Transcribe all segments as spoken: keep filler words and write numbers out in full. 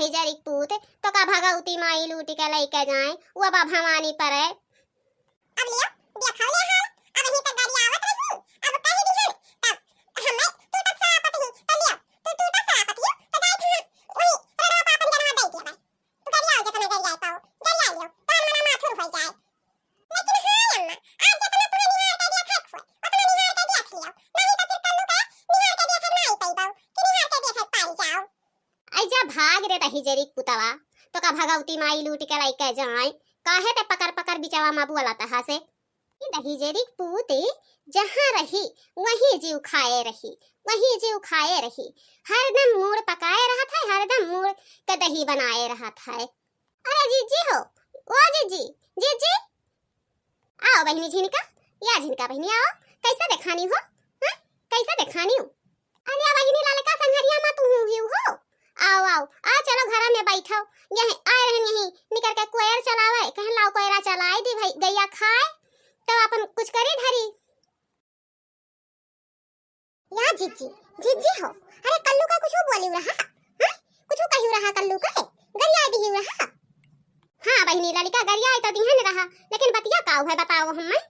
जरिक पूत, तोका भगवती माई लूटि के लइके जाए, वो बा भवानी परे। अब लियो, देखो ले हाल, अब यहीं तक गरियावत रही, अब कहि दिहन, तब हमें टूटत सरापत ही, तो लियो, तू टूटत सरापत ही, तो जाइत हम वहीं रड़वा पापन जनवा दे दिया भाई। तू गरियाओ जेतना गरियाए पाओ, गरिया लियो, तोहर मना माथुर होई जाए। लेकिन हाँ अम्मा, आज जेतना तू निहार के देखत हुए, ओतना निहार के देख लियो, नहीं तो फिर कल्लू का निहार के देखे नाई पइबो, कि निहार के देखे पाई जाओ। आई जा भाग रे दहिजरी पुतवा, तोका भगवती माई लूटि के लइके जाए, काहे ते पकर पकर बिचवा मा बोलत हसे? ई दहिजरी पूत जहाँ रही, वहीं जीव खाए रही, वहीं जीव खाए रही, हरदम मूड़ पकाए रहत है, हरदम मूड़ के दही बनाए रहत है। अरे जीजी हो, ओ जीजी, जीजी, आओ बहिनी झिनका, या झिनका बहिनी आओ, कैसा देखानी हो, हाँ? कैसा देखानी हो? अरे बहिनी ललका संघरिया मा तू हूँ ही हो, आओ, आओ, आ चलो घर में बैठो, यहीं आए रहन यहीं निकर के कोयर चलावे, कहन लाओ कोयरा चलाए दी भाई, गैया खाए, तब अपन कुछ करी धरी। या जीजी, जीजी हो, अरे कल्लू का कुछ बोलिउ रहा, हाँ? कुछ कहिउ रहा कल्लू का, गरिया दिहिउ रहा। हाँ बहिनी, ललिका गरिया तो दिहन रहा, लेकिन बतिया काउ है बताओ हम्मे।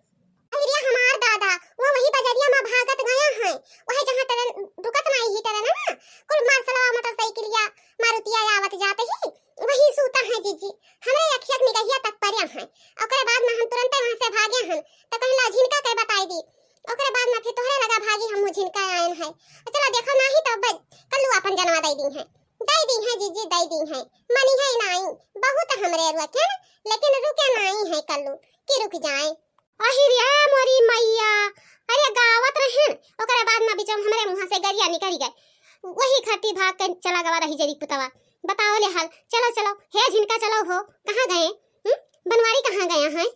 अरे हमार दादा, वो वही बजरिया मा भागत गया है, वही जहाँ ट्रेन रुकत नाई ही ट्रेन ना, कुल मार्शलवा मोटरसाइकिलिया मारुतिया आवत जात ही, वही सूता है जीजी, हमरे अखिया के निगहिया तक पड़िया है। ओकरे बाद मा हम तुरंते वहाँ से भागे हन, तो कहला झिनका के बताई दी, ओकरे बाद मा फिर तोहरे लगा भागी, हम झिनका आयन है। चलो देखो नाही तो बे, कल्लू अपन जनवा दई दी है, दई दी है जीजी, दई दी है, मनी है नाई, बहुत हमरे रुके, लेकिन रुके नाई है कल्लू, कि रुक जाए। अहि रे मोरी मैया, अरे गावत रहन, ओकरे बाद मा बिचम हमरे मुँह से गरिया निकल गए, वही खरती भाग के चला गवा दहिजरी पुतवा। बताओ ले हाल, चलो चलो, हे झिनका चलो हो, कहाँ गए? हम्म? बनवारी कहाँ गया है?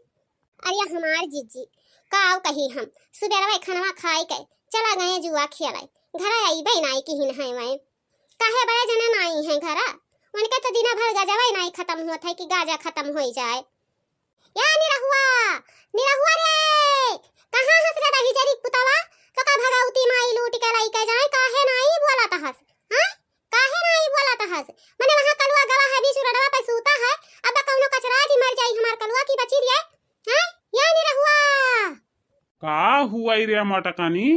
अरे हमार जीजी, काउ कही हम, सुबेरवा खनवा खाए के चला गए जुआ खेले, घर आईबे नाई किहिन है वै। काहे बड़े जने नाई है घरा, उनके तो दिना भर गजवा नाई खतम होत है कि गाजा खतम होई जाए। या निरहुआ, निरहुआ रे, कहाँ हस रे दहिजरी पुतवा, तोका भगवती माई लूटि के लइके जाए, काहे नाई बोलत हस? हाँ? काहे नाई बोलत हस? मने वहाँ कलुआ गवा है, बीच रोडवा पे सूता है, अब कौनो कचरा जी मर जाई हमार कलुआ की बची रे। हैं? या निरहुआ। का हुआई रे मटकनी?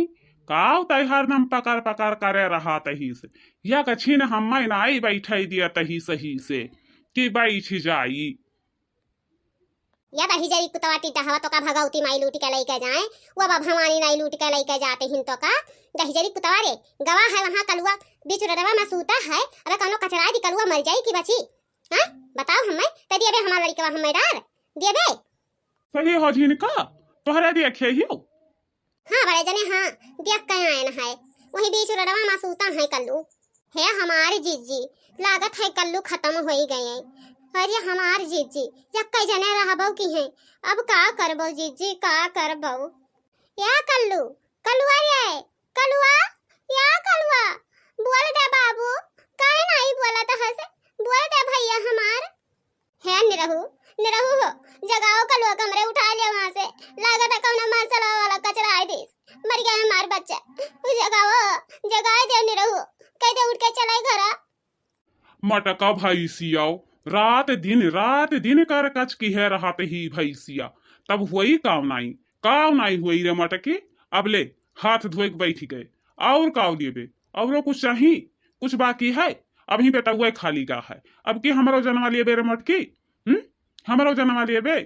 काउ तै हरदम पकर पकर करे रहत हिस? या कछिन हम्मै नाई बैठै दियत ही सही से, कि बैठ जाई। या दहिजरी पुतवा टिटहवा तोका भगवती माई लूटि के लइके जाए, वो बा भवानी नाई लूटि के लइके जात हिन तोका। दहिजरी पुतवा रे, गवा है वहाँ कलुआ, बीच रोडवा मा सूता है, अबे कौनो कचरा दी कलुआ मर जाई कि बची? हाँ? बताओ हम्मै, ते दियबे हमार लड़िकवा हम्मै डार? दियबे? सही हो झिनका, तोहरे देखे हियो। हाँ बड़े जने, हाँ, देख के आयन है, वही बीच रोडवा मा सूता है कल्लू। हे हमार जीजी, लागत है कल्लू खतम होई गए। अरे हमार जीजी, यक्कै जने रहबो किहे, अब का करबो जीजी, का करबो? या कल्लू, कलुआ रे, कलुआ, या कलुआ, बोल दे बाबू, काहे नाई बोलत हस? बोल दे भैया हमार। हे निरहू, निरहू हो, जगाओ कलुआ के हमरे, उठा लियो वहाँ से। लागत है कौनो मार्शलवा वाला कचराइ दिस। मरि गए हमार बच्चा। उ जगाओ, जगाइ दे निरहू। कहि दे उठ के चले घरा। मटका भैंसिया, रात दिन, रात दिन करकच किहे रहत ही भैंसिया। तब होई काउ नाई, काउ नाई होई रे मटकी। अब ले, हाथ धोए के बैठ गए। और काउ लेबे? औरो कुछ चाही? कुछ बाकी है? अबहीं पेटउए खाली का है। अब की हमरो जनवा लेबे रे मटकी? हम्म? हमरो जनवा लेबे?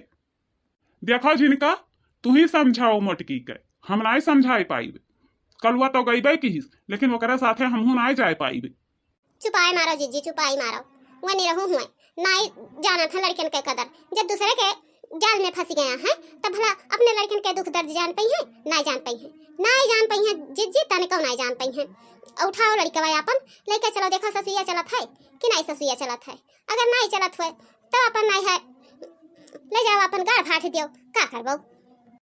देखो झिनका, तू ही समझाओ मोटकी के, हम नाई समझाए पाइबे। कलुआ तो गइबे किहिस, लेकिन ओकरे साथे हमहू नाई जाए पाइबे। चुपाई मारो जीजी, चुपाई मारो। वो निरहू हुए, नाई जानत है लड़कन के कदर। जब दूसरे के जाल में फंस गया है, तब भला अपने लड़कन के दुख दर्द जान पइहे? नाई जान पइहे, नाई जान पइहे जीजी, तनिको नाई जान पइहे। उठाओ लड़कवा आपन, लइके चलो, देखो ससुइया चलत है कि नाई ससुइया चलत है। अगर नाई चलत हुए, तो अपन नाई है, ले जाओ, अपन गाड़ भाट दियो, का करबो?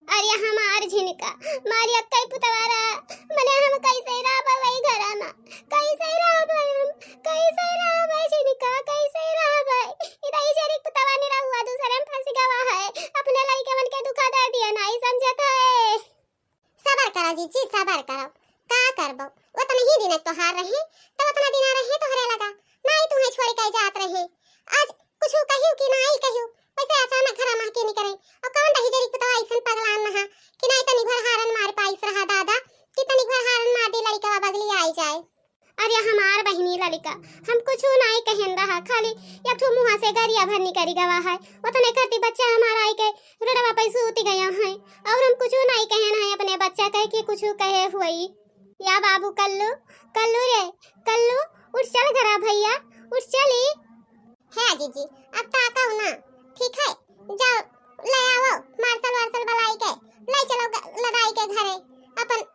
अरे हमार झिनका, मारी अक्कई पुतवारा, मने हम कैसे रहबै वही घरा में? कैसे रहबै हम? कैसे रहबै झिनका? कैसे रहबै? ई दहिजरी पुतवा निरहुआ दूसरे में फंस गवा है, अपने लड़कवन के दुखा दर्द दिया नाई समझत है। सबर करो जीजी, सबर करो, का करबो? उतना ही दिन तोहार रहे, तो उतना दिन रहे तोहरे लगा, नाई तुहे छोड़ के जात रहे। कि नाई कहियो, वैसे अचानक घरा मा के निकरे। और कौन रही जरी पुतवा ऐसन पगलान नहा कि नाई तनी भर हारन मार पाइस रहा दादा, कि तनी भर हारन मार दे लड़िकवा बगली आई जाए। अरे हमार बहिनी लड़िका, हम कुछ नाई कहन रहा, खाली एक ठो मुँह से गरिया भर निकरी गवा है, उतने करती बच्चा हमारा आई के रोडवा पे सूत गया है, और हम कुछ नाई कहन है अपने बच्चा के कि कुछ कहे हुई। या बाबू कल्लू, कल्लू रे, कल्लू, उठ चल घरा भैया, उठ चली। हे जीजी, अब ताकव ना, ठीक है, जाओ, ले आवो मार्शल वार्शल बलाई के, ले चलो ग-, लदाई के घरे, अपन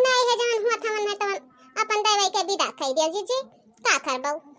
नाई है जवन हुआ थवन है तवन अपन देवे के विदा कई दिया जीजी, का करबो?